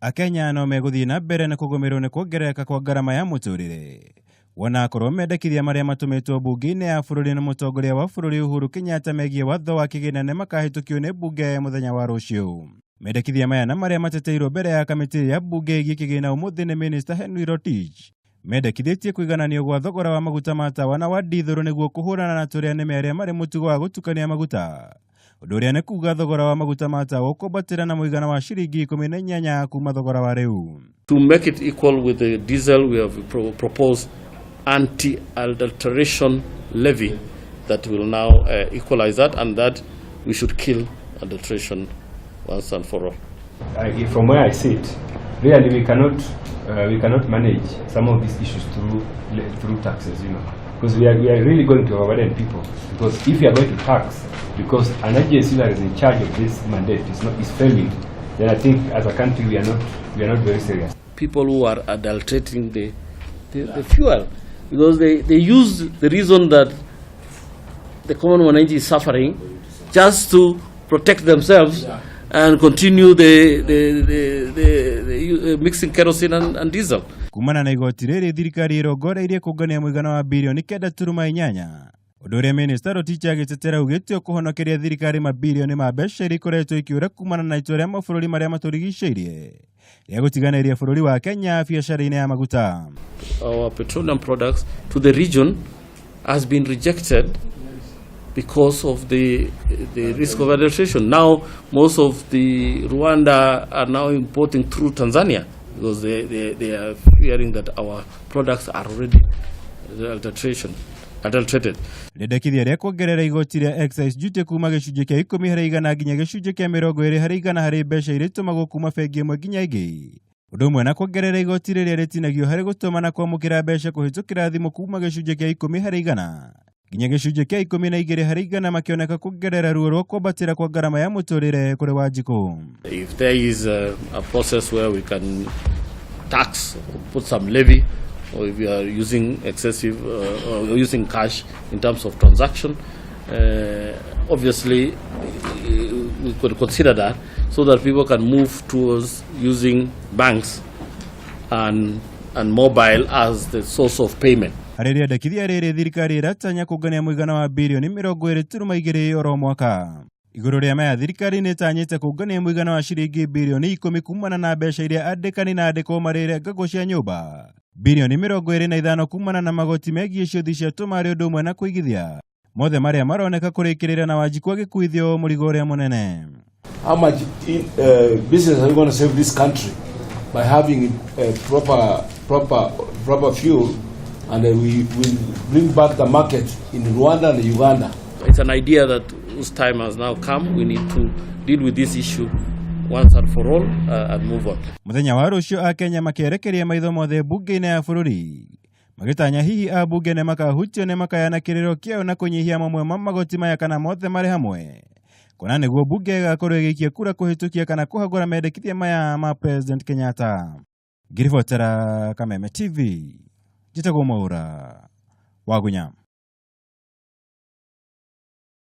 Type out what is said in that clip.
Akenya no megũthiĩ na mbere na kũgũmĩrwo nĩ kuongerereka kwa ngarama ya mũtũrĩre wona akorwo mendekithia marĩa matũmĩtwo mbunge-inĩ ya bũrũri nĩ mũtongoria wa bũrũri Uhuru Kenyatta megiĩ watho wa kĩgĩna nĩ makahĩtũkio nĩ mbunge mũthenya wa rũciũ. Mendekithia maya na marĩa mateteirwo mbere ya kamĩtĩ ya mbunge ĩgiĩ kĩgĩna ũmũthĩ nĩ Minister Henry Rotich mendekithĩtie kũigananio gwa thogora wa maguta ma tawa na wa ndithũrũ nĩguo kũhũrana na tũrĩa nĩme arĩa marĩ mũtugo wa gũtukania maguta, ũndũ ũrĩa nĩ kuga thogora wa maguta ma tawa ũkwambatĩra na mũigana wa ciringi 18 kuma thogora wa rĩu. To make it equal with the diesel, we have proposed anti-adulteration levy that will now equalize that, and that we should kill adulteration once and for all. From where I sit, really we cannot manage some of these issues through taxes, because we are really going to overburden people. Because if we are going to tax, because an agency that is in charge of this mandate is not is failing, then I think as a country we are not very serious. People who are adulterating the fuel, because they use the reason that the common mwananchi is suffering just to protect themselves and continue the mixing kerosene and diesel. Kumana na igoti rĩrĩ, thirikari ĩrongoreirie kũngania mũigana wa birioni 9.8, ũndũ ũrĩa Minister Rotich agĩtetera augĩte ũkũhonokeria thirikari mabirioni ma mbeca iria ikoretwo ikĩũra kumana na itua rĩa mabũrũri marĩa matũrigicĩirie rĩa gũtiganĩria bũrũri wa Kenya biacara-inĩ ya maguta. Our petroleum products to the region has been rejected because of the risk of adulteration. Now, most of the Rwanda are now importing through Tanzania because they are fearing that our products are already adulterated. Rĩendekithia rĩa kuongerera igoti rĩa excise duty kuma gĩcunjĩ kĩa 10% nginya gĩcunjĩ kĩa 20% harĩ mbeca iria itũmagwo kuma bengi ĩmwe nginya ĩngĩ, ũndũ ũmwe na kuongerera igoti rĩrĩa rĩtinagio harĩ gũtũma na kwamũkĩra mbeca kũhĩtũkĩra thimũ kuma gĩcunjĩ kĩa 10% nginya gĩcunjĩ kĩa 12% makĩoneka kuongerera ruo rwa kwambatĩra kwa ngarama ya mũtũrĩre kũrĩ Wanjikũ. If there is a process where we can tax, put some levy, or if we are using excessive or using cash in terms of transaction, obviously we could consider that so that people can move towards using banks and mobile as the source of payment. Harĩ rĩendekithia rĩrĩ, thirikari ĩratanya kũngania mũigana wa birioni 20.2 oro mwaka. Igũrũ rĩa maya, thirikari nĩ ĩtanyĩte kũngania mũigana wa ciringi birioni 10 kumana na mbeca iria andĩkani na andĩkwo marĩrengagwo cia nyũmba, birioni 25 kumana na magoti megiĩ ciũthi cia tũmarĩ, ũndũ ũmwe na kũigithia, mothe marĩa maroneka kũrĩkĩrĩra na Wanjikũ agĩkuithio mũrigo ũrĩa mũnene. How much business are we going to save this country by having proper fuel, and we will bring back the market in Rwanda and Uganda? It's an idea that whose time has now come. We need to deal with this issue once and for all and move on. Mũthenya wa rũciũ Akenya makerekeria maitho mothe mbunge-inĩ ya bũrũri magĩtanya hihi ambunge nĩ makahutio nĩ makayana kĩrĩro kĩao na kũnyihia mamwe ma magoti maya kana mothe marĩ hamwe, kuona nĩguo mbunge ĩgakorwo ĩgĩikia kura kũhĩtũkia kana kũhagũra mendekithia maya ma President Kenyatta. Ngĩribotera Kameme TV, njĩtagwo Mwaura Wagunya.